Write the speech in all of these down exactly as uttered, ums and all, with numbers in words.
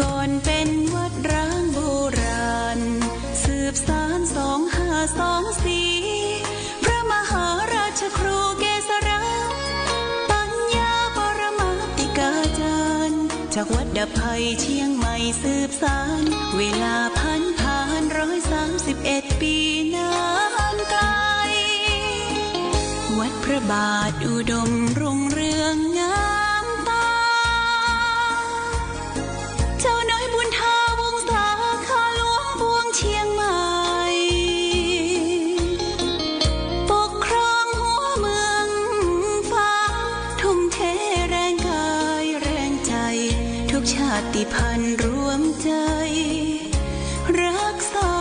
ก่อนเป็นวัดร้างโบราณ สืบสานสองห้าสองสี่ พระมหาราชครูเกษรา ปัญญาปรมาติกาจารย์ จากวัดดับภัยเชียงใหม่สืบสาน เวลาผันผ่านร้อยสามสิบเอ็ดปีนานไกล วัดพระบาทอุดมรุ่งเรืองงามตา เจ้าน้อยบุญทาวงศา ข้าหลวงปวงเชียงใหม่ ปกครองหัวเมืองฟ้า ทุ่มเทแรงกายแรงใจ ทุกชาติพันธุ์รวมใจ รักสา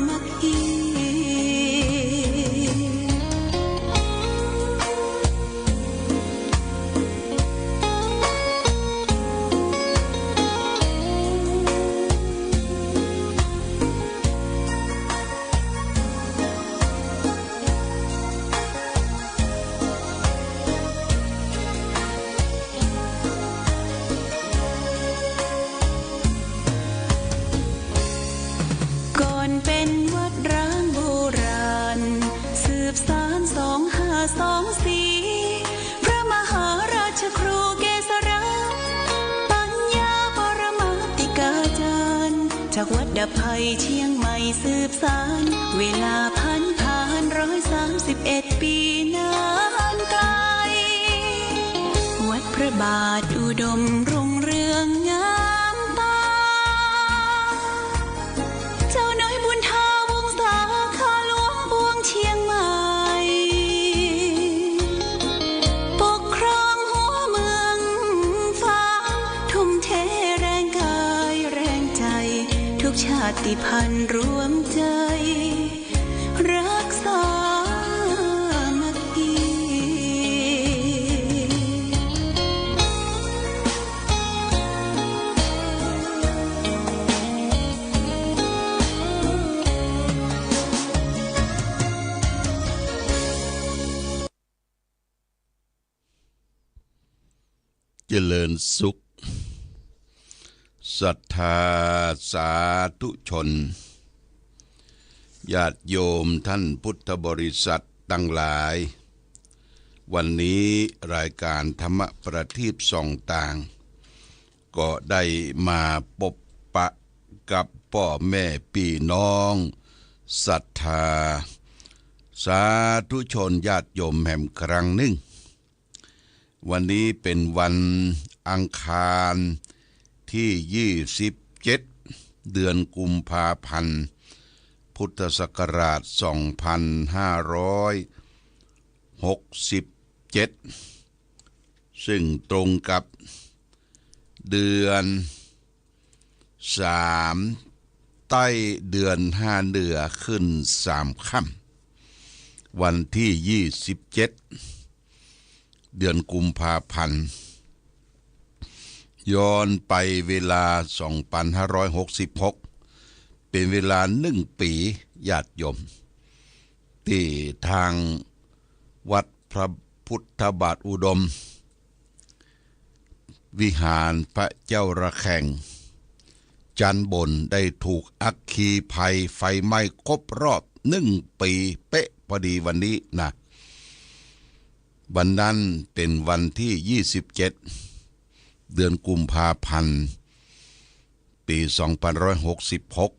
มัคคี ก่อนเป็นวัดร้างโบราณ สืบสานสองห้าสองสี่ พระมหาราชครูเกษรา ปัญญาปรมาติกาจารย์ จากวัดดับภัยเชียงใหม่สืบสาน เวลาผันผ่านร้อยสามสิบเอ็ดปีนานไกล วัดพระบาทอุดมรุ่งเรืองงามตา เจ้าน้อยบุญทาวงศา ข้าหลวงปวงเชียงใหม่ ปกครองหัวเมืองฟ้า ทุ่มเทแรงกายแรงใจ ทุกชาติพันธุ์รวมใจ รักสามัคคี เจริญสุข ศรัทธาสาธุชน ญาติโยมท่านพุทธบริษัทตังหลาย วันนี้รายก๋านธรรมประทีปส่องตาง ก็ได้มาปบปะกับป้อแม่ปี้น้องศรัทธาสาธุชนญาติโยมแหมครั้งนึ่ง วันนี้เป๋นวันอังคารตี้ยี่สิบเจ็ด เดือนกุมภาพันธ์ พุทธศักราชสองพันห้าร้อยหกสิบเจ็ด ซึ่งตรงกับเดือนสามใต้ เดือนห้าเหนือขึ้นสามค่ำ วันตี้ยี่สิบเจ็ด เดือนกุมภาพันธ์ ย้อนไปเวลาสองพันห้าร้อยหกสิบหก เป๋นเวลานึ่งปี๋ ญาติโยม ตี้ตางวัดพระพุทธบาทอุดม วิหารพระเจ้าระแข่ง จั๊นบนได้ถูกอัคคีภัยไฟไหม้ครบรอบนึ่งปี๋เป๊ะพอดีวันนี้นะ วันนั้นเป๋นวันตี้ยี่สิบเจ็ด เดือนกุมภาพันธ์ ปี๋สองพันห้าร้อยหกสิบหก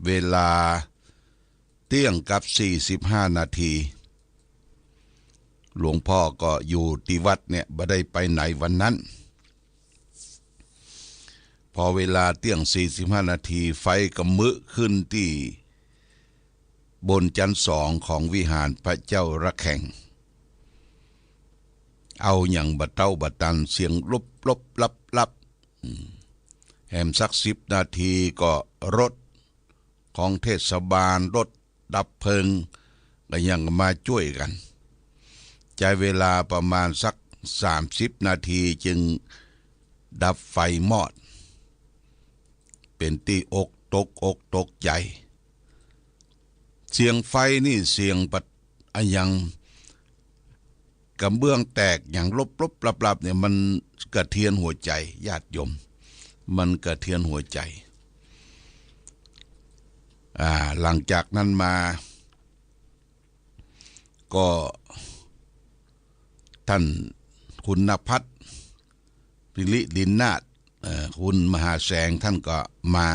เวลาเตี้ยงกับสี่สิบห้านาที หลวงพ่อก็อยู่ตี้วัดเนี่ย บ่ได้ไปไหนวันนั้น พอเวลาเตี้ยงสี่สิบห้านาที ไฟกำมึขึ้นตี้บนจั๊นสองของวิหารพระเจ้าระแข่ง เอาหยังบ่เต๊าบ่ตัน เสียงลบลบลับลับ อืม แหมสักสิบนาทีก็รถของเทศบาล รถดับเพลิง ก็ยังมาจ้วยกั๋น ใจ๊เวลาประมาณสักสามสิบนาทีจึงดับไฟมอด เป๋นตี้อกตกอกตกใจ๋ เสียงไฟนี่เสียงปะ อะหยัง กระเบื้องแตกหยังลบลบลับลับเนี่ย มันสะเทือนหัวใจ๋ญาติโยม มันกระเทือนหัวใจ๋ อ่า หลังจากนั้นมา ก็ต้านคุณนภัส สิริลินนาถ เอ่อ คุณมหาแสง ต้านก็มา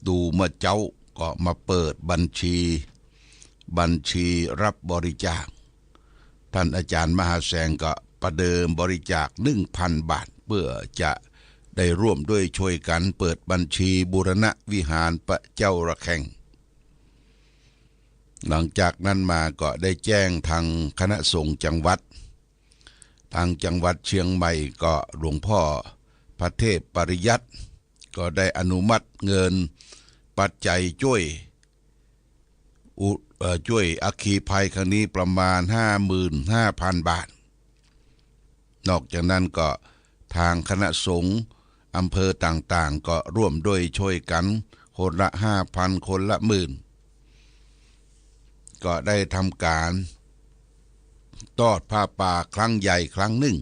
ดูเมื่อเจ๊า ก็มาเปิดบัญชี บัญชีรับบริจาค ต้านอาจ๋ารย์มหาแสงก็ประเดิมบริจาคหนึ่งพันบาท เพื่อจะได้ร่วมด้วยช่วยกั๋นเปิดบัญชีบูรณะวิหารพระเจ้าระแฆง หลังจากนั้นมาก็ได้แจ้งตางคณะสงฆ์จังหวัด ตางจังหวัดเชียงใหม่ก็หลวงพ่อพระเทพปริยัติ ก็ได้อนุมัติเงินปัจจัยจ้วย อุ- เอ่อ จ้วยอัคคีภัยครั้งนี้ประมาณห้าหมื่นห้าพันบาท นอกจากนั้นก็ตางคณะสงฆ์อำเภอต่างๆ ก็ร่วมด้วยช่วยกั๋นคนละห้าพัน คนละหมื่น ก็ได้ทำก๋านตอดผ้าป่าครั้งใหญ่ครั้งนึ่ง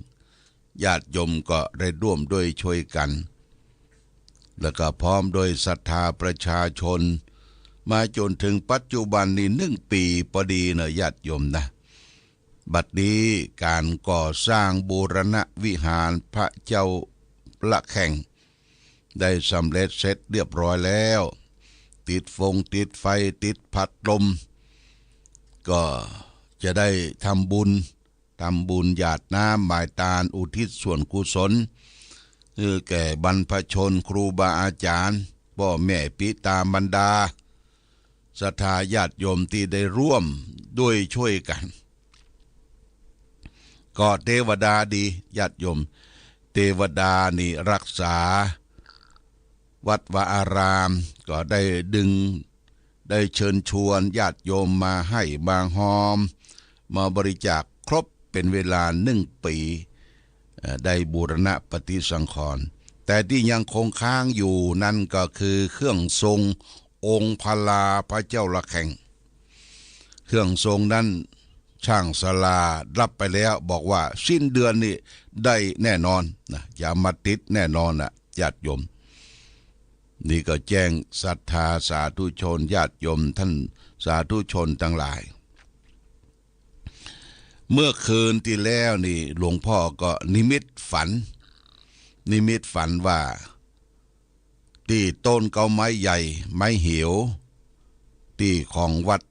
ญาติโยมก็ได้ร่วมด้วยช่วยกั๋น แล้วก็พร้อมด้วยศรัทธาประชาชน มาจ๋นเถิงปัจจุบันนี้หนึ่งปี๋ปอดีเนาะ ญาติโยมนะ บัดนี้ก๋านก่อสร้างบูรณะวิหารพระเจ้าระแฆง ได้สำเร็จเสร็จเรียบร้อยแล้ว ติดฟงติดไฟ ติดพัดลม ก็จะได้ทำบุญ ทำบุญหยาดน้ำหมายตานอุทิศส่วนกุศล หื้อแก่บรรพชน ครูบาอาจ๋ารย์ ป้อแม่ปิตามารดา ศรัทธาญาติโยมตี้ได้ร่วมด้วยช่วยกั๋น ก็เตวดาดี ญาติโยม เตวดานี่รักษาวัดวาอาราม ก็ได้ดึง ได้เชิญชวนญาติโยมมาให้มาฮอม มาบริจาคครบเป๋นเวลาหนึ่งปี๋ เอ่อ ได้บูรณะปฏิสังขรณ์ แต่ตี้ยังคงค้างอยู่นั้นก็คือเครื่องทรงองค์พลาพระเจ้าระแฆง เครื่องทรงนั้นช่างศาลารับไปแล้ว บอกว่าสิ้นเดือนนี้ได้แน่นอนนะ จะเอามาติดแน่นอนน่ะ ญาติโยม นี่ก็แจ้งศรัทธาสาธุชนญาติโยมต้านสาธุชนตังหลาย เมื่อคืนตี้แล้วนี่หลวงพ่อก็นิมิตฝัน นิมิตฝันว่า ตี้ต้นเก๊าไม้ใหญ่ไม้เหียว ตี้ของวัด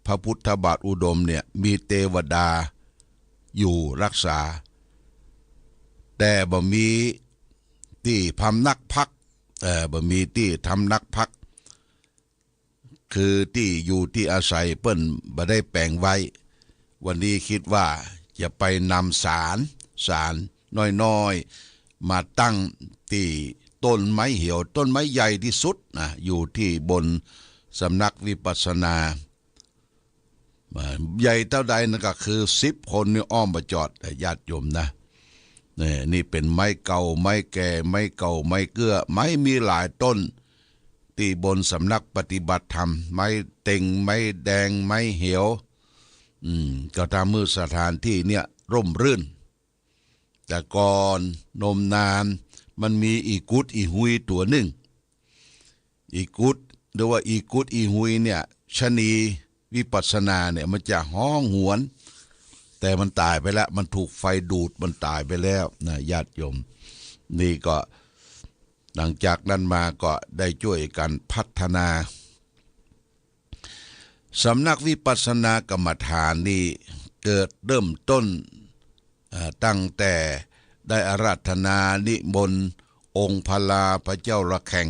พระพุทธบาทอุดมเนี่ย มีเตวดาอยู่รักษา แต่บ่มีตี้พำนักพัก เอ่อ บ่มีตี้พำนักพัก คือตี้อยู่ตี้อาศัยเปิ้นบ่ได้แป๋งไว้ วันนี้กึ๊ดว่าจะไปนำศาล ศาลน้อยๆ มาตั้งตี้ต้นไม้เหียว ต้นไม้ใหญ่ตี้สุดนะ อยู่ตี้บนสำนักวิปัสสนา ใหญ่เต้าใดนั้นก็คือสิบคนนี่อ้อมบ่จอด ญาติโยมนะ นี่ นี่เป๋นไม้เก่าไม้แก่ ไม้เก่าไม้เกื้อ ไม้มีหลายต้น ตี้บนสำนักปฏิบัติธรรม ไม้เต็ง ไม้แดง ไม้เหียว อืม ก็ทำหื้อสถานตี้เนี่ยร่มรื่น แต่ก่อนนมนานมันมีอีกุดอีฮุยตั๋วนึ่ง อีกุด หรือว่าอีกุดอีฮุยเนี่ย ชะนีวิปัสสนาเนี่ยมันจะฮ้องหวน แต่มันต๋ายไปแล้ว มันถูกไฟดูด มันต๋ายไปแล้วนะ ญาติโยม นี่ก็หลังจากนั้นมาก็ได้จ้วยกั๋นพัฒนา สำนักวิปัสสนากรรมฐานนี่เกิดเริ่มต้น เอ่อ ตั้งแต่ได้อาราธนานิมนต์องค์พลาพระเจ้าระแฆง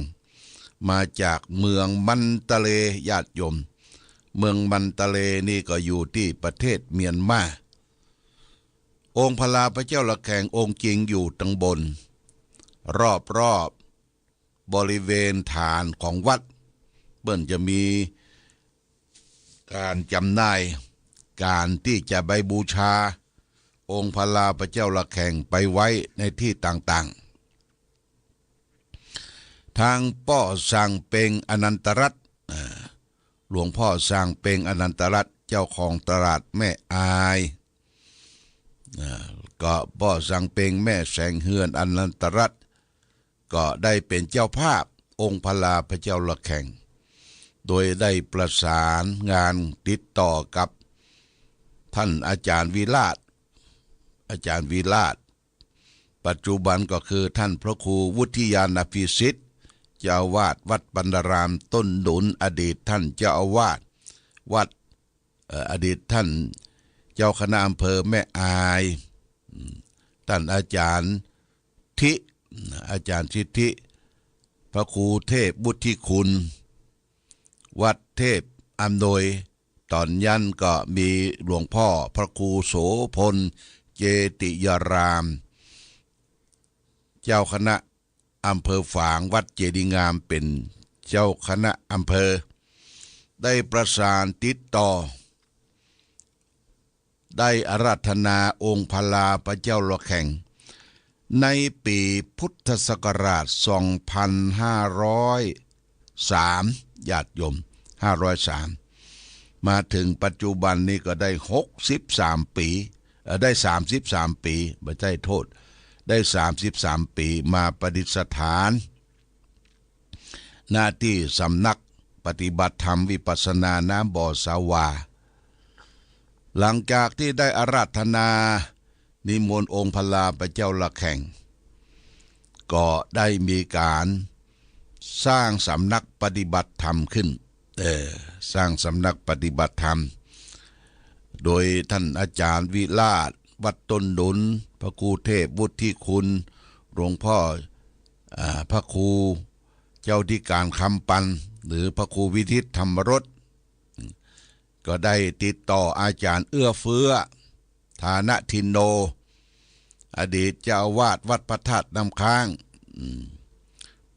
มาจากเมืองมันตะเล ญาติโยม เมืองมันตะเลนี่ก็อยู่ตี้ประเทศเมียนมา องค์พลาพระเจ้าระแฆงองค์จริงอยู่ตังบน รอบๆ บริเวณฐานของวัด เปิ้นจะมีก๋านจ๋ำหน่าย ก๋านตี้จะไปบูชาองค์พลาพระเจ้าระแฆงไปไว้ในตี้ต่างๆ ตางป้อซางเป็งอนันตรัตน์ อ่า หลวงพ่อซางเป็งอนันตรัตน์ เจ้าของตลาดแม่อาย อ่า ก็ป้อซางเป็งแม่แสงเฮือนอนันตรัตน์ ก็ได้เป๋นเจ้าภาพองค์พระลาพระเจ้าระแข่ง โดยได้ประสานงานติดต่อกับท่านอาจารย์วิราช อาจารย์วิราช ปัจจุบันก็คือท่านพระครูวุฒิญาณอภิสิทธิ์ เจ้าอาวาสวัดปัณณารามต้นหนุน อดีตท่านเจ้าอาวาสวัด เอ่อ อดีตท่านเจ้าคณะอำเภอแม่อาย อืม ท่านอาจารย์ทิ อาจารย์สิทธิ พระครูเทพวุฒิคุณ วัดเทพอำนวย ต๋อนนั้นก็มีหลวงพ่อพระครูโสภณ เจติยาราม เจ้าคณะอำเภอฝาง วัดเจดีย์งามเป๋นเจ้าคณะอำเภอ ได้ประสานติดต่อ ได้อาราธนาองค์พระลาพระเจ้าระแข่ง ในปี๋พุทธศักราชสองพันห้าร้อยสาม ญาติโยม ห้าร้อยสาม มาเถิงปัจจุบันนี้ก็ได้หกสิบสามปี๋ เอ่อ ได้สามสิบสามปี๋ บ่ใจ้ โต้ษ ได้สามสิบสามปี๋ มาประดิษฐาน ณ ตี้สำนักปฏิบัติธรรมวิปัสสนาน้ำบ่อสาวา หลังจากตี้ได้อาราธนานิมนต์องค์พระลาพระเจ้าระแข่ง ก็ได้มีก๋านสร้างสำนักปฏิบัติธรรมขึ้น เออ สร้างสำนักปฏิบัติธรรม โดยท่านอาจารย์วิราช วัดต้นหนุน พระครูเทพวุฒิคุณ หลวงพ่อ อ่า พระครูเจ้าธิการคำปัน หรือพระครูวิทิตธรรมรส ก็ได้ติดต่ออาจารย์เอื้อเฟื้อ ฐานทินโน อดีตเจ้าอาวาสวัดพระธาตุน้ำค้าง อืม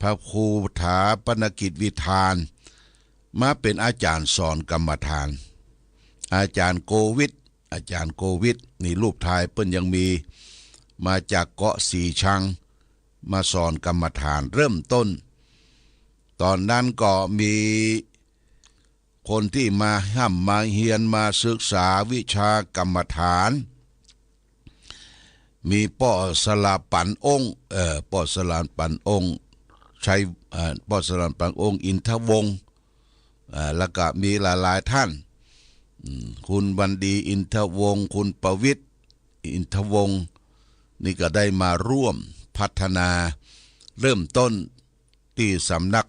พระครูถาปนกิจวิธาน มาเป๋นอาจารย์สอนกรรมฐาน อาจารย์โกวิท อาจารย์โกวิท นี่รูปถ่ายเปิ้นยังมี มาจากเกาะสีชัง มาสอนกรรมฐานเริ่มต้น ต๋อนนั้นก็มีคนตี้มาฮ่ำมาเฮียนมาศึกษาวิชากรรมฐาน มีป้อสลาปันองค์ เอ่อ ป้อสลาปันองค์ ชัย เอ่อ ป้อสลาปันองค์ อินทวงศ์ อ่า แล้วก็มีหลายๆ ท่าน อืม คุณวันดี อินทวงศ์ คุณประวิตร อินทวงศ์ นี่ก็ได้มาร่วมพัฒนา เริ่มต้นตี้สำนัก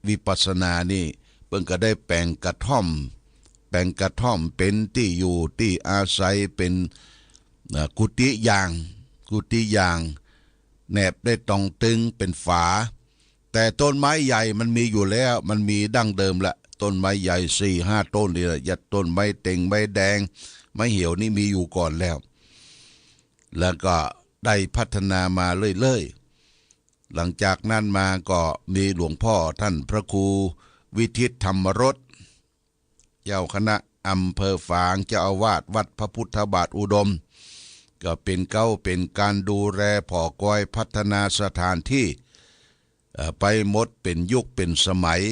วิปัสสนานี่ เปิ้นก็ได้แป๋งกระท่อม แป๋งกระท่อมเป๋นตี้อยู่ตี้อาศัย เป๋น เอ่อ กุฏิอย่าง กุฏิอย่าง แหนบได้ตองตึงเป๋นฝา แต่ต้นไม้ใหญ่มันมีอยู่แล้ว มันมีดั้งเดิมละ ต้นไม้ใหญ่สี่ห้าต้นนี่แหละ อย่างต้นไม้เต็ง ไม้แดง ไม้เหี่ยวนี่มีอยู่ก่อนแล้ว แล้วก็ได้พัฒนามาเรื่อยๆ หลังจากนั้นมาก็มีหลวงพ่อท่านพระครูวิทิตธรรมรส เจ้าคณะอำเภอฝาง เจ้าอาวาสวัดพระพุทธบาทอุดม ก็เป๋นเก๊าเป๋นกั๋นดูแลผ่อกอยพัฒนาสถานตี้ เอ่อ ไปหมดเป๋นยุคเป๋นสมัย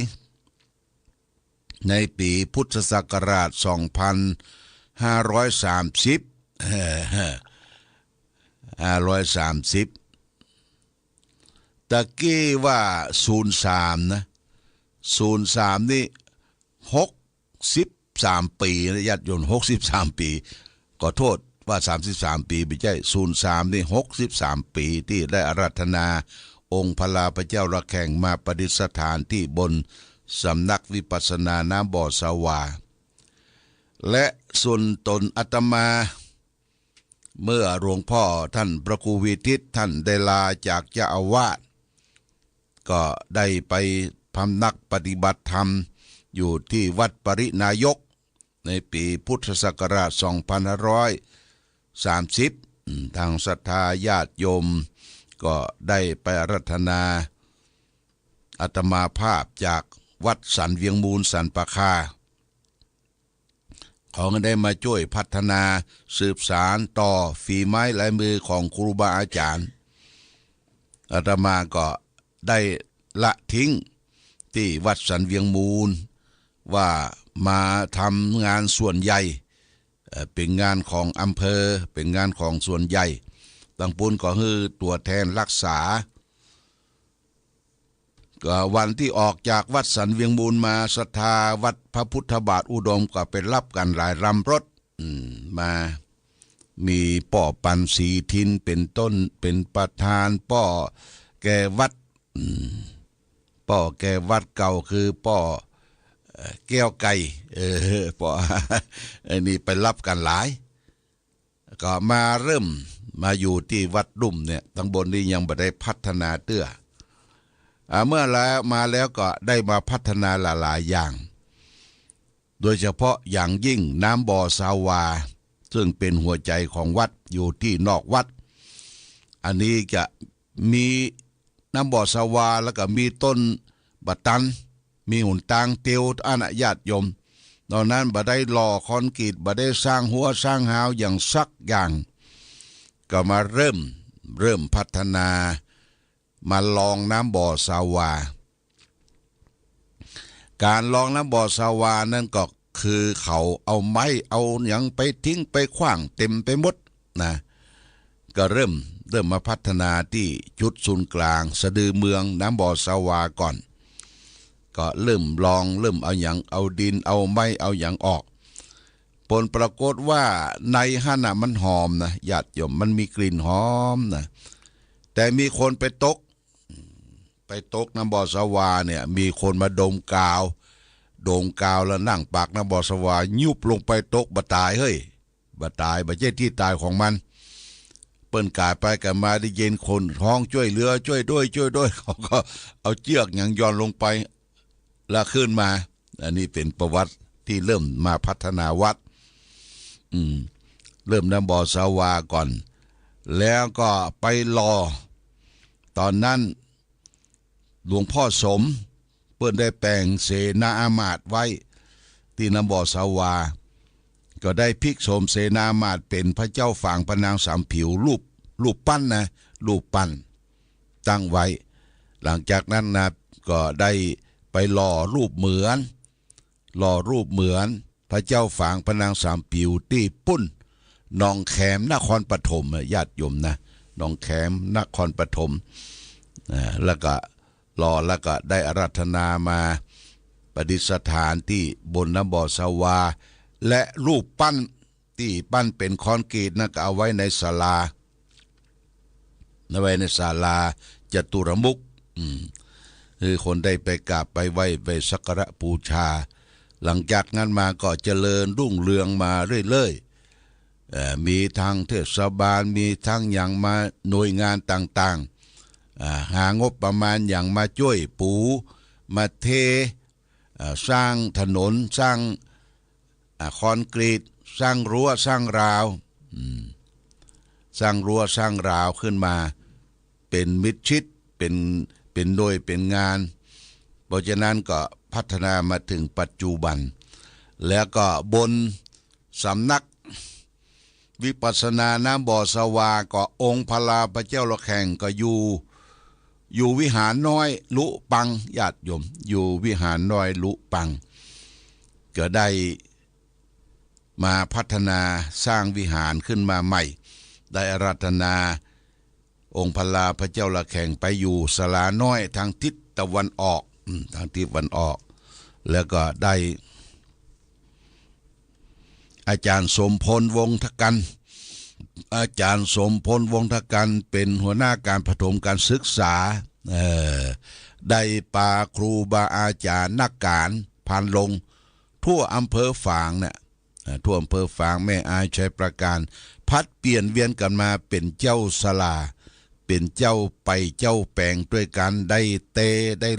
ในปี๋พุทธศักราชสองพันห้าร้อยสามสิบ ห้าร้อยสามสิบ ตะกี้ว่าศูนย์สามนะ ศูนย์สามนี่หกสิบสามปี๋นะ ญาติโยม หกสิบสามปี๋ ขอโต้ษว่าสามสิบสามปี๋ บ่ใจ้ ศูนย์สามนี่หกสิบสามปี๋ ตี้ได้อาราธนาองค์พระลาพระเจ้าระแข่งมาประดิษฐานตี้บนสำนักวิปัสสนาน้ำบ่อสาวา และส่วนตนอาตมา เมื่อหลวงพ่อท่านพระครูวิทิตท่านได้ลาจากเจ้าอาวาส ก็ได้ไปพำนักปฏิบัติธรรมอยู่ตี้วัดปริณายก ในปี๋พุทธศักราชสองพันห้าร้อยสามสิบ อืม ทางศรัทธาญาติโยมก็ได้ไปอาราธนาอาตมาภาพจากวัดสันเวียงมูลสันป่าคา ขอได้มาจ้วยพัฒนาสืบสานต่อฝีไม้ลายมือของครูบาอาจารย์ อาตมาก็ได้ละทิ้งตี้วัดสันเวียงมูล ว่ามาทำงานส่วนใหญ่ เอ่อ เป๋นงานของอำเภอ เป๋นงานของส่วนใหญ่ ตังปุ้นก็หื้อตั๋วแทนรักษา ก็วันตี้ออกจากวัดสันเวียงมูลมา ศรัทธาวัดพระพุทธบาทอุดมก็ไปฮับกั๋นหลายลำรถ อืม มา มีป้อปันศรีทินเป๋นต้น เป๋นประธาน ป้อแก่วัด อืม ป้อแก่วัดเก่าคือป้อ เอ่อ แก้วไก่ เออ ป้อ อันนี้ไปฮับกั๋นหลาย ก็มาเริ่มมาอยู่ตี้วัดลุ่มเนี่ย ตังบนนี้ยังบ่ได้พัฒนาเตื้อ อ่า เมื่อแล้ว มาแล้วก็ได้มาพัฒนาหลายๆ อย่าง โดยเฉพาะอย่างยิ่งน้ำบ่อสาวา ซึ่งเป๋นหัวใจ๋ของวัด อยู่ตี้นอกวัด อันนี้จะมีน้ำบ่อสาวา แล้วก็มีต้นบ่าตัน มีหนตางเตียว อานะญาติโยม ตอนนั้นบ่ได้หล่อคอนกรีต บ่ได้สร้างฮั้วสร้างฮาวอย่างสักอย่าง ก็มาเริ่ม เริ่มพัฒนา มาลองน้ำบ่อสาวา ก๋านลองน้ำบ่อสาวานั้นก็คือเขาเอาไม้เอาหยังไปทิ้งไปขว้างเต็มไปหมดนะ ก็เริ่ม เริ่มมาพัฒนาตี้จุดศูนย์กลางสะดือเมืองน้ำบ่อสาวาก่อน ก็เริ่มลอง เริ่มเอาหยัง เอาดิน เอาไม้ เอาหยังออก ผลปรากฏว่าในหั้นน่ะมันหอมนะ ญาติโยม มันมีกลิ่นหอมนะ แต่มีคนไปตก ไปตกน้ำบ่อสาวาเนี่ย มีคนมาดมกาว ดมกาวแล้วนั่งปากน้ำบ่อสาวา ยุบลงไปตก บ่ต๋ายเฮ้ย บ่ต๋าย บ่ใจ้ตี้ต๋ายของมัน เปิ้นก๋ายไปก๋ายมาได้ยินคนฮ้องจ้วยเหลือ จ้วยด้วย จ้วยด้วย เขาก็เอาเจื้อกหยังหย่อนลงไป แล้วขึ้นมา อันนี้เป๋นประวัติตี้เริ่มมาพัฒนาวัด อืม เริ่มน้ำบ่อสาวาก่อน แล้วก็ไปหล่อ ตอนนั้นหลวงพ่อสม เปิ้นได้แป๋งเสนาอามาตย์ไว้ตี้น้ำบ่อสาวา ก็ได้พลิกโฉมเสนาอามาตย์เป๋นพระเจ้าฝางพระนางสามผิวรูป รูปปั้นนะ รูปปั้นตั้งไว้ หลังจากนั้นนะ ก็ได้ไปหล่อรูปเหมือน หล่อรูปเหมือนพระเจ้าฝางพระนางสามผิวตี้ปุ้นหนองแขมนครปฐมอะ ญาติโยมนะ หนองแขมนครปฐม อ่า แล้วก็หล่อ แล้วก็ได้อาราธนามาประดิษฐานตี้บนน้ำบ่อสาวา และรูปปั้นตี้ปั้นเป๋นคอนกรีตนั้นก็เอาไว้ในศาลา เอาไว้ในศาลาจตุรมุข อืม คือคนได้ไปกราบไปไหว้ ไปสักการะบูชา หลังจากนั้นมาก็เจริญรุ่งเรืองมาเรื่อยๆ เอ่อ มีทั้งเทศบาล มีทั้งหยังมา หน่วยงานต่างๆ อ่า หางบประมาณหยังมาจ้วยปู มาเท อ่า สร้างถนน สร้าง อ่า คอนกรีต สร้างรั้ว สร้างราว อืม สร้างรั้ว สร้างราวขึ้นมา เป๋นมิดชิด เป๋น เป๋นหน่วย เป๋นงาน เพราะฉะนั้นก็พัฒนามาถึงปัจจุบัน แล้วก็บนสำนักวิปัสสนาน้ำบ่อสาวา ก็องค์พระราพระเจ้าระแข่งก็อยู่ อยู่วิหารน้อยลุปัง ญาติโยม อยู่วิหารน้อยลุปัง ก็ได้มาพัฒนาสร้างวิหารขึ้นมาใหม่ ได้อาราธนาองค์พระราพระเจ้าระแข่งไปอยู่ศาลาน้อยทางทิศตะวันออก อืม ทางทิศตะวันออก แล้วก็ได้ อาจารย์สมพล วงศ์ทกัน อาจารย์สมพล วงศ์ทกัน เป๋นหัวหน้าการประถมการศึกษา เอ่อ ได้ปาครูบาอาจ๋ารย์นักก๋าน พานลง ทั่วอำเภอฝางเนี่ย เอ่อ ทั่วอำเภอฝาง แม่อาย ชัยปราการ ผลัดเปลี่ยนเวียนกั๋นมาเป๋นเจ้าศาลา เป๋นเจ้าไปเจ้าแป๋งตวยกั๋น ได้เต ได้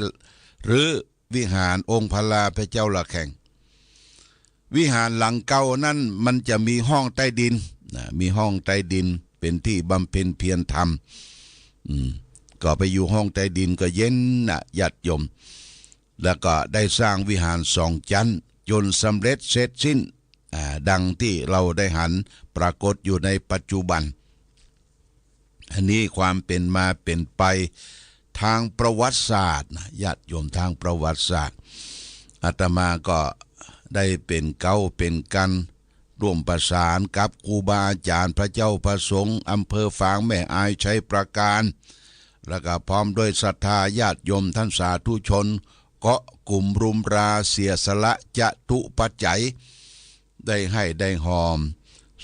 รื้อ วิหารองค์พระราพระเจ้าระแข่ง วิหารหลังเก่านั้นมันจะมีห้องใต้ดินนะ มีห้องใต้ดินเป๋นตี้บำเพ็ญเพียรธรรม อืม ก็ไปอยู่ห้องใต้ดินก็เย็นนะ ญาติโยม แล้วก็ได้สร้างวิหารสองจั๊นจ๋นสำเร็จเสร็จสิ้น อ่า ดังตี้เฮาได้หันปรากฏอยู่ในปัจจุบัน อันนี้ความเป๋นมาเป๋นไปทางประวัติศาสตร์นะ ญาติโยม ทางประวัติศาสตร์ อาตมาก็ได้เป๋นเก๊าเป๋นกั๋น ร่วมประสานกับครูบาอาจ๋ารย์ พระเจ้าพระสงฆ์ อำเภอฝาง แม่อาย ชัยปราการ แล้วก็พร้อมด้วยศรัทธาญาติโยมท่านสาธุชน เกาะกลุ่มรุมราเสียสละจตุปัจจัย ได้ให้ได้ฮอม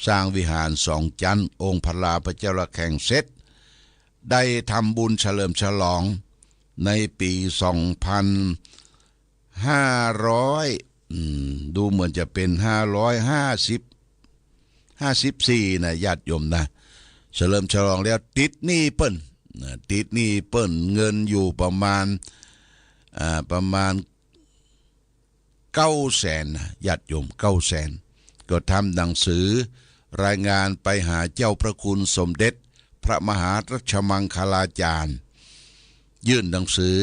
สร้างวิหารสองจั๊น องค์พระลาพระเจ้าระแข่งเสร็จ ได้ทำบุญเฉลิมฉลองในปี๋สองพันห้าร้อย อืม ดูเหมือนจะเป๋นห้าร้อยห้าสิบ ห้าสิบสี่นะ ญาติโยมนะ เฉลิมฉลองแล้วติดหนี้เปิ้นนะ ติดหนี้เปิ้นเงินอยู่ประมาณ อ่า ประมาณเก้าแสนนะ ญาติโยม เก้าแสน ก็ทำหนังสือรายงานไปหาเจ้าพระคุณสมเด็จพระมหารัชมังคลาจารย์ ยื่นหนังสือ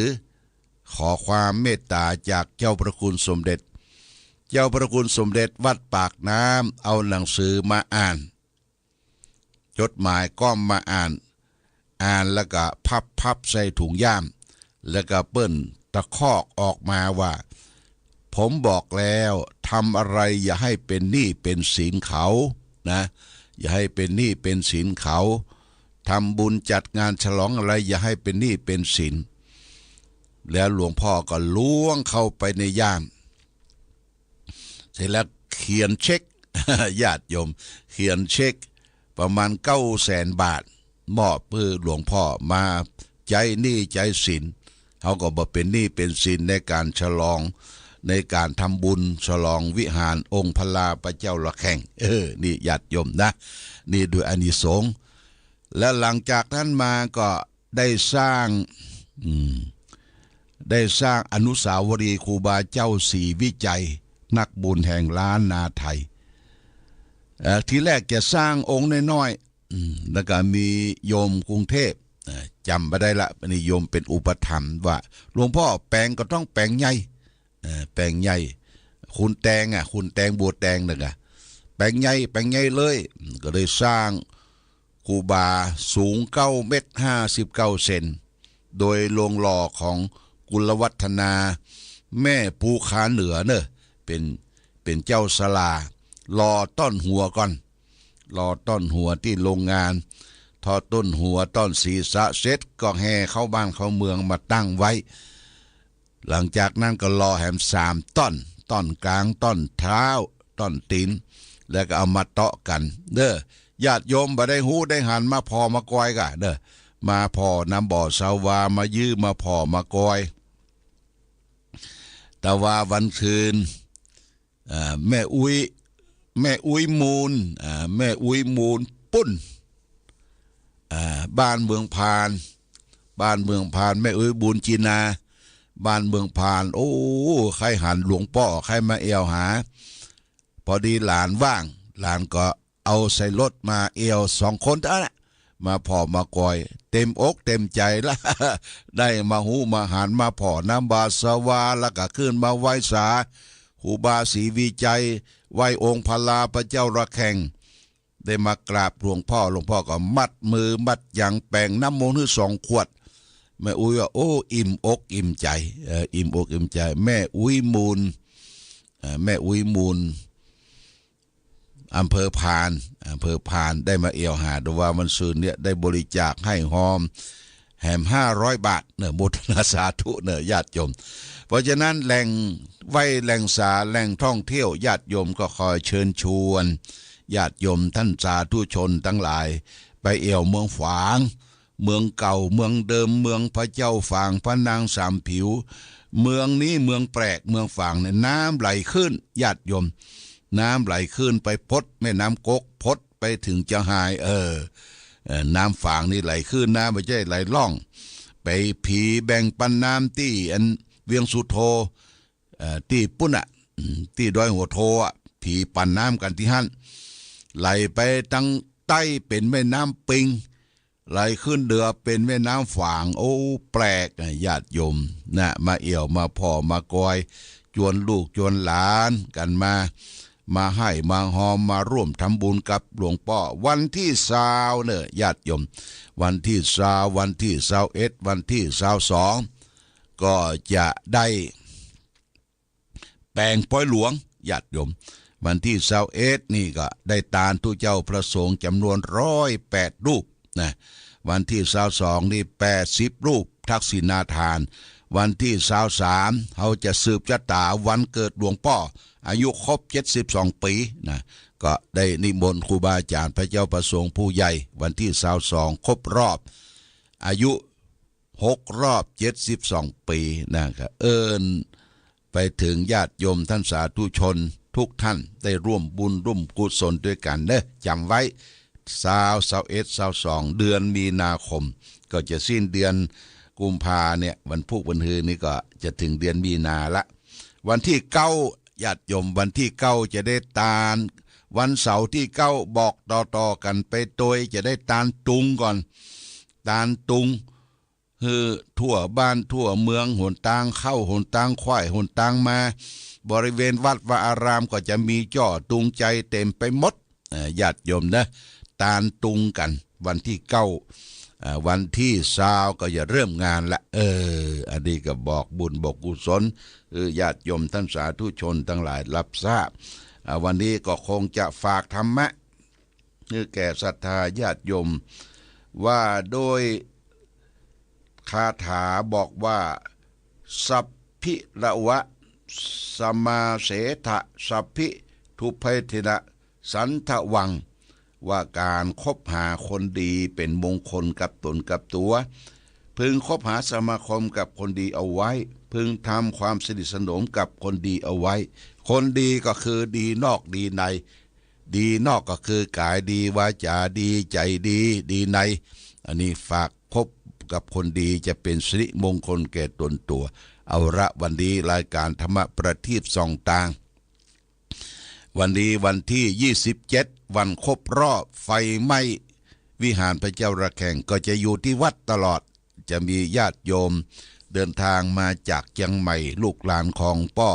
ขอความเมตตาจากเจ้าพระคุณสมเด็จ เจ้าพระคุณสมเด็จวัดปากน้ำเอาหนังสือมาอ่าน จดหมายก็มาอ่าน อ่านแล้วก็พับๆ ใส่ถุงย่าม แล้วก็เปิ้นตะคอกออกมาว่า ผมบอกแล้ว ทำอะไรอย่าให้เป็นหนี้เป็นสินเขานะ อย่าให้เป็นหนี้เป็นสินเขา ทำบุญจัดงานฉลองอะไรอย่าให้เป็นหนี้เป็นสิน แล้วหลวงพ่อก็ล้วงเข้าไปในย่าม เสร็จแล้วเขียนเช็ค ญาติโยม เขียนเช็คประมาณเก้าแสนบาท มอบหื้อหลวงพ่อมาใจ๊หนี้ใจ๊สิน เฮาก็บ่เป็นหนี้เป็นสินในการฉลอง ในการทำบุญฉลองวิหารองค์พระลาพระเจ้าระแข่ง เออ นี่ญาติโยมนะ นี่โดยอานิสงส์ และหลังจากนั้นมาก็ได้สร้าง อืม ได้สร้างอนุสาวรีย์ครูบาเจ้าศรีวิชัย นักบุญแห่งล้านนาไทย เอ่อ ทีแรกจะสร้างองค์น้อยๆ อืม แล้วก็มีโยมกรุงเทพฯ เอ่อ จ๋ำบ่ได้ละ อันนี้โยมเป๋นอุปถัมภ์ว่า หลวงพ่อแป๋งก็ต้องแป๋งใหญ่ เอ่อ แป๋งใหญ่ คุณแตงอะ คุณแตง บัวแตงนั่นอะ แป๋งใหญ่ แป๋งใหญ่เลย อืม ก็เลยสร้างครูบาสูงเก้าเมตรห้าสิบเก้าเซน โดยโลงหล่อของกุลวัฒนา แม่ภูคาเหนือเน่อ เป๋น เป๋นเจ้าศาลา หล่อต้อนหัวก่อน หล่อต้อนหัวตี้โฮงงาน ทอดต้อนหัวต้อนศีรษะเสร็จก็แห่เข้าบ้านเข้าเมืองมาตั้งไว้ หลังจากนั้นก็หล่อแหมสามต้อน ต้อนก๋าง ต้อนเท้า ต้อนตี๋น แล้วก็เอามาเต๊าะกั๋น เน่อ ญาติโยมบ่ได้ฮู้ได้หันมาผ่อมากอยก่ะ เน่อ มาผ่อนำบ่อสาวา มายื้อมาผ่อมากอย แต่ว่าวันคืน อ่า แม่อุ๊ย แม่อุ๊ยมูล อ่า แม่อุ๊ยมูลปุ้น อ่า บ้านเมืองพาน บ้านเมืองพาน แม่อุ๊ยบุญจินา บ้านเมืองพาน โอ้ ใค่หันหลวงป้อ ใค่มาแอ่วหา พอดีหลานว่าง หลานก็เอาใส่รถมาแอ่วสองคนเต้านั้น มาผ่อมากอย เต๋มอกเต๋มใจ๋ละ ได้มาฮู้มาหันมาผ่อนำบ่อสาวา แล้วก็ขึ้นมาไหว้สา ครูบาศรีวิชัย ไหว้องค์พระลาพระเจ้าระแข่ง ได้มากราบหลวงป้อ หลวงป้อก็มัดมือมัดหยังแป๋งน้ำมนต์หื้อสองขวด แม่อุ๊ยว่า โอ้ อิ่มอกอิ่มใจ๋ เอ่อ อิ่มอกอิ่มใจ๋ แม่อุ๊ยมูล เอ่อ แม่อุ๊ยมูล อำเภอพาน อำเภอพาน ได้มาแอ่วหา ดูว่าวันซืนเนี่ยได้บริจาคหื้อฮอมแหมห้าร้อยบาท เน่อ โมทนาสาธุ เน่อ ญาติโยม เพราะฉะนั้นแหล่งไหว้แหล่งสา แหล่งท่องเที่ยว ญาติโยมก็ขอเชิญชวน ญาติโยมท่านสาธุชนตังหลาย ไปแอ่วเมืองฝาง เมืองเก่า เมืองเดิม เมืองพระเจ้าฝาง พระนางสามผิว เมืองนี้เมืองแปลก เมืองฝางเนี่ย น้ำไหลขึ้น ญาติโยม น้ำไหลขึ้นไปพดแม่น้ำก๊ก พดไปเถิงเจ้าฮาย เออ เอ่อ น้ำฝางนี่ไหลขึ้นนะ บ่ใจ้ไหลล่อง ไปผีแบ่งปันน้ำตี้อันเวียงสุโธ เอ่อ ตี้ปุ้นอะ อืม ตี้ดอยหัวโทอะ ผีปันน้ำกั๋นตี้หั้น ไหลไปตังใต้เป๋นแม่น้ำปิง ไหลขึ้นเหนือเป๋นแม่น้ำฝาง โอ้ แปลกอะ ญาติโยมนะ มาแอ่วมาผ่อมากอย จวนลูกจวนหลานกั๋นมา มาไหว้มาฮอม มาร่วมทำบุญกับหลวงป้อ วันตี้ซาวเน่อ ญาติโยม วันตี้ซาว วันตี้ซาวเอ็ด วันตี้ซาวสอง ก็จะได้ แป๋งปอยหลวง ญาติโยม วันตี้ซาวเอ็ดนี่ก็ได้ตานตุ๊เจ้าพระสงฆ์จ๋ำนวนร้อยแปดรูปนะ วันตี้ซาวสองนี่แปดสิบรูปทักษิณาทาน วันตี้ซาวสามเฮาจะสืบจะต๋าวันเกิดหลวงป้อ อายุครบเจ็ดสิบสองปี๋นะ ก็ได้นิมนต์ครูบาอาจ๋ารย์พระเจ้าประสงค์ผู้ใหญ่ วันตี้ซาวสองครบรอบ อายุหกรอบเจ็ดสิบสองปี๋นะ ก็เอิ้นไปเถิงญาติโยมท่านสาธุชนทุกท่านได้ร่วมบุญร่วมกุศลตวยกั๋นเน่อ จ๋ำไว้ ซาว ซาวเอ็ด ซาวสอง เดือนมีนาคม ก็จะสิ้นเดือนกุมภาเนี่ย วันพูกวันฮือนี่ก็จะเถิงเดือนมีนาละ วันตี้เก้า ญาติโยม วันตี้เก้าจะได้ตาน วันเสาร์ตี้เก้าบอกต่อๆ กั๋นไปตวย จะได้ตานตุงก่อน ตานตุง หื้อทั่วบ้านทั่วเมือง หนตางเข้า หนตางขว้าย หนตางมา บริเวณวัดวาอารามก็จะมีจ้อตุงใจ๋เต๋มไปหมด เอ่อ ญาติโยมเน่อ ตานตุงกั๋น วันตี้เก้า อ่า วันตี้ซาวก็จะเริ่มงานละ เออ อันนี้ก็บอกบุญบอกกุศล เออ ญาติโยมท่านสาธุชนตังหลายฮับทราบ อ่า วันนี้ก็คงจะฝากธรรมะ หื้อแก่ศรัทธาญาติโยม ว่าโดยคาถาบอกว่า สัพพิละวะ สมาเสถะ สัพพิทุพเพเทนะ สันทวัง ว่าก๋านคบหาคนดีเป๋นมงคลกับต๋นกับตั๋ว พึงคบหาสมาคมกับคนดีเอาไว้ พึงทำความสนิทสนมกับคนดีเอาไว้ คนดีก็คือดีนอกดีใน ดีนอกก็คือกายดี วาจ๋าดี ใจ๋ดี ดีใน อันนี้ฝากคบกับคนดีจะเป๋นสิริมงคลแก่ต๋นตั๋ว เอาละ วันนี้รายก๋านธรรมะประทีปส่องตาง วันนี้วันตี้ยี่สิบเจ็ด วันครบรอบไฟไหม้วิหารพระเจ้าระแข่ง ก็จะอยู่ตี้วัดตลอด จะมีญาติโยมเดินตางมาจากเจียงใหม่ ลูกหลานของป้อ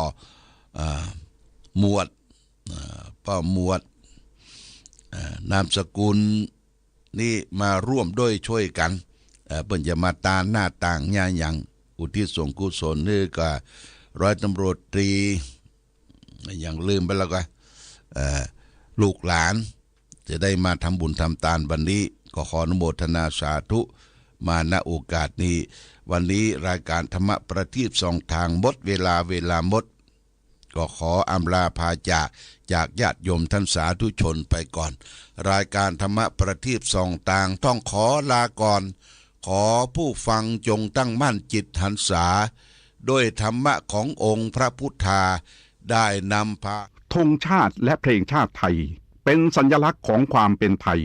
อ่า หมวด อ่า ป้อหมวด อ่า นามสกุลนี้มาร่วมด้วยช่วยกั๋น เอ่อ เปิ้นจะมาตานหน้าต่างหญ้าหยัง อุทิศส่วนกุศลนี่ก็ร้อยตำรวจตรี ยังลืมไปแล้วก็ เอ่อ ลูกหลานจะได้มาทำบุญทำตานวันนี้ ก็ขออนุโมทนาสาธุมา ณ โอกาสนี้ วันนี้รายก๋านธรรมะประทีปส่องตางหมดเวลา เวลาหมด ก็ขออำลาพาจาก จากญาติโยมท่านสาธุชนไปก่อน รายก๋านธรรมะประทีปส่องตางต้องขอลาก่อน ขอผู้ฟังจงตั้งมั่นจิตหันษา ด้วยธรรมะขององค์พระพุทธา ได้นำพา ธงชาติและเพลงชาติไทย เป็นสัญลักษณ์ของความเป็นไทย